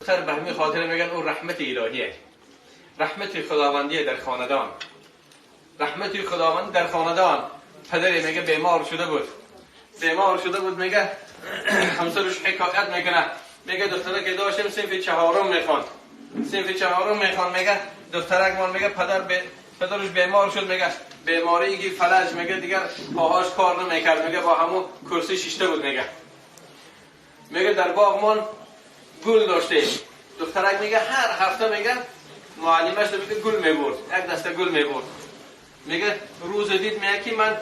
دختر به همین خاطر میگن اون رحمت الهیه، رحمت خداوندیه در خاندان، رحمت خداوند در خاندان. پدری میگه بیمار شده بود، بیمار شده بود، میگه همسرش حکایت میکنه، میگه دختره که داشتیم صنف چهارم میخوان، صنف چهارم میخوان، میگه دخترک مان میگه پدرش بیمار شد، میگه بیماری که فلج، میگه دیگر پاهاش کار نمیکرد، میگه با همون کرسی شیشته بود، میگه در باغ مان گل داشته. دخترک میگه هر هفته میگه معلمش میگه گل میبرد، یک دسته گل میبرد. میگه روز دید میگه که من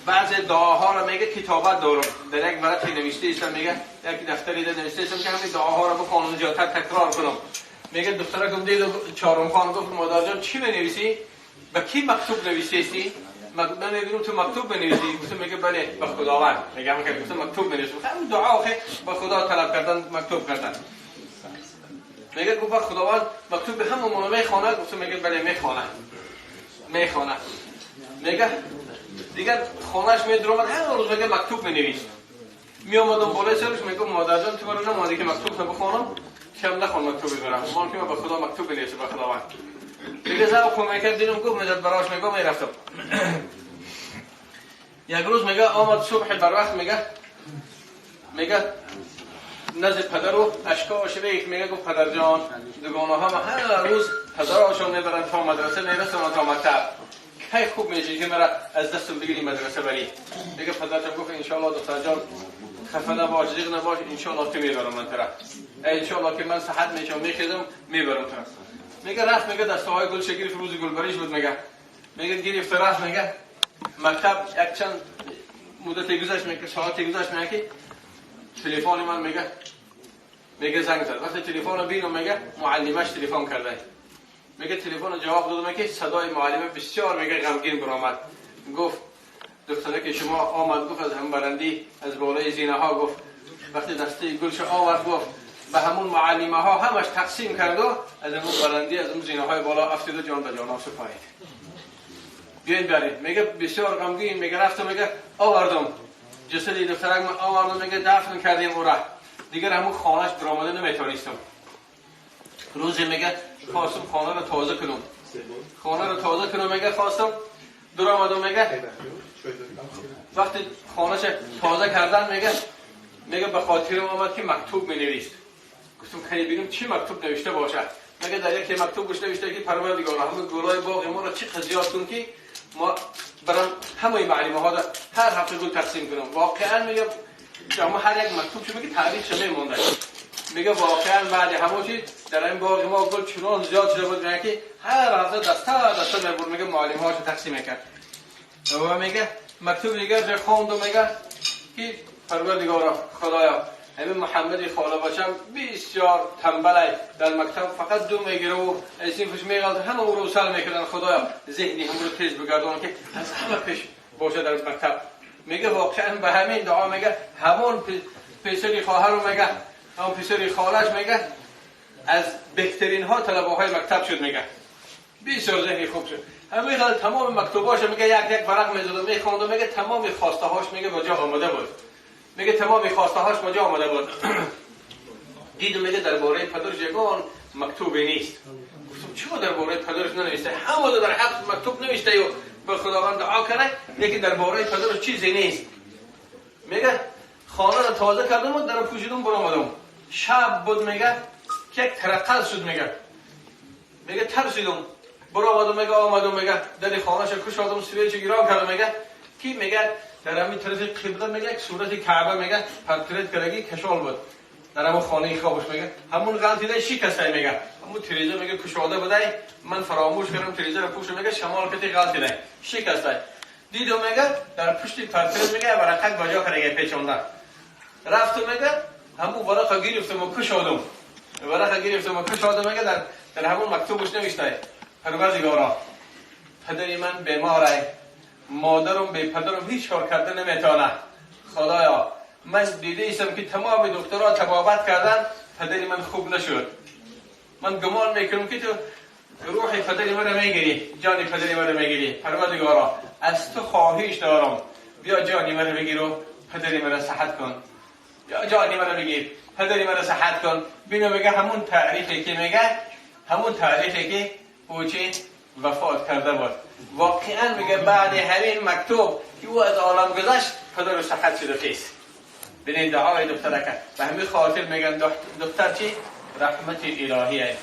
بعض دعاها رو میگه کتابت دارم، در یک ورقی نوشته ایستم، میگه یک دفتری در نوشته ایستم که همین دعاها رو بخوانم زیادتر تکرار کنم. میگه دخترکم دید چهارم خان گفت مادر جان چی بنویسی؟ به کی مکتوب نوشته ایستی؟ من میگم تو مکتوب بنویسی؟ گفتم میگه بله به خداوند. میگم که گفتم مکتوب بنویسم، همون دعا که به خدا طلب کردن مکتوب کردن. میگه گفت خداوند مکتوب به همون میخوانه؟ گفتم میگه بله میخوانه، میخوانه. میگه دیگه خانهش میدرومد هر روز میگه مکتوب بنویس. میامدم بالای سرش میگم مادر جان تو برای نمادی که مکتوب بخوانم کم نخوان مکتوب ببرم، ما که به خدا مکتوب بنویسم به خداوند. دیگه ذوق میکرد دیدم گفت میداد براش، میگم میرفتم. یک روز میگه آمد صبح بر وقت، میگه نزد پدرو اشکاش ریخت، میگه گفت پدر جان دوگانه ها هر روز پدراشون میبرن تا مدرسه میرسن تا مکتب، کی خوب میشه که مرا از دستم بگیری مدرسه بری. میگه پدرم گفت انشالله دختر جان خفه نباش، زیغ نباش، انشالله که میبرم من طرف، انشالله که من صحت میشم میخیزم میبرم طرف. میگه رفت، میگه دسته های گل گرفت، روز گلبریش بود، میگه گرفت رفت، میگه مکتب یک چند مدت گذشت، میگه ساعتی گذشت، میگه که تلفن من میگه زنگ زد. وقتی تلفن رو بینم میگه معلمش تلفن کرده، میگه تلفن رو جواب دادم که صدای معلمه بسیار میگه غمگین برآمد. گفت دختره که شما آمد، گفت از هم بلندی از بالای زینه ها، گفت وقتی دسته گلش آورد، گفت به همون معلمه ها همش تقسیم کرد و از همون بلندی از اون زینه های بالا افتید و جان به جانان سپارید. بیاین برید. میگه بسیار غمگین، میگه رفتم، میگه آوردم جسد دخترک من آوردم، میگه دفن کردیم او را، دیگر همون خانهش برآمده نمیتونستم. روزی میگه خواستم خانه رو تازه کنم، خانه رو تازه کنم، میگه خواستم در آمدم، میگه وقتی خانهش تازه کردن میگه به خاطرم آمد که مکتوب مینویست. گفتم خیلی ببینم چی مکتوب نوشته باشه. میگه در یک مکتوب گوش نوشته که پروردگارا همون گلای باغ ما رو چی زیاد کن که ما برام همه معلمه ها هر هفته گل تقسیم کنم. واقعا میگه اما هر یک مکتوب چه میگه تاریخ چه میمونده. میگه واقعا بعد همون چیز در این باغ ما گل چنان زیاد شده بود که هر هفته دسته دسته میبرد، میگه معلم هاشو تقسیم میکرد. و میگه مکتوب دیگه خوند و میگه که پروردگارا خدایا همین محمد خاله بچم بسیار تنبله در مکتب فقط دو میگیره و صنفش میغلطه، همه او رو سر میکردن، خدایا ذهنی هم رو تیز بگردان که از همه پیش باشه در مکتب. میگه واقعا به همین دعا میگه همون پسری خواهر رو میگه همون پسری خالش میگه از بهترین ها طلبه های مکتب شد، میگه بسیار ذهنی خوب شد. همین خیلی تمام مکتوباش میگه یک یک ورق میزد و میخوند و میگه تمام خواسته هاش میگه به جا آمده بود، میگه تمام خواسته هاش به جا آمده بود. دیدم میگه درباره پدرش یگان مکتوبی نیست. گفتم چرا درباره پدرش ننوشته؟ همون در حق مکتوب نوشته و به خداوند دعا کنه، لیکن درباره پدرش چیزی نیست. میگه خانه رو تازه کردم و در پوشیدم برآمدم. شب بود میگه که یک ترقل شد، میگه ترسیدم برآمدم، میگه آمدم، میگه در خانه‌ش کشادم، سویچ گیران کردم، میگه کی میگه در همین طرف قبله میگه یک صورت کعبه میگه پرترت کردگی کشال بود در همون خانه خوابش، میگه همون غلطیده شکسته، میگه همون تریزه میگه کشاده بوده، من فراموش کردم تریزه رو پوشم، میگه شمال کتی غلطیده شکسته. دیدم میگه در پشت پرترت میگه ورقه بجا کرده پیچونده. رفتم میگه همون ورقه گرفتم و کشادم، ورقه گرفتم و کشادم، میگه در همون مکتوبش نوشته پروردگارا پدر من بیماره، مادرم به پدرم هیچ کار کرده نمیتونه، خدایا من دیده ایستم که تمام دکترها طبابت کردن پدر من خوب نشد، من گمان میکنم که تو روح پدر من میگیری، جان پدر من میگیری، پروردگارا از تو خواهش دارم بیا جان من بگیر و پدر من صحت کن، یا جان من بگیر پدری مرا صحت کن. بینو میگه همون تاریخی که میگه، همون تاریخی که او چی وفات کرده بود. واقعا میگه بعد همین مکتوب که او از عالم گذشت، پدر صحت شده خیس. ببینید دعای دخترک. به همین خاطر میگن دختر چی؟ رحمت الهیه.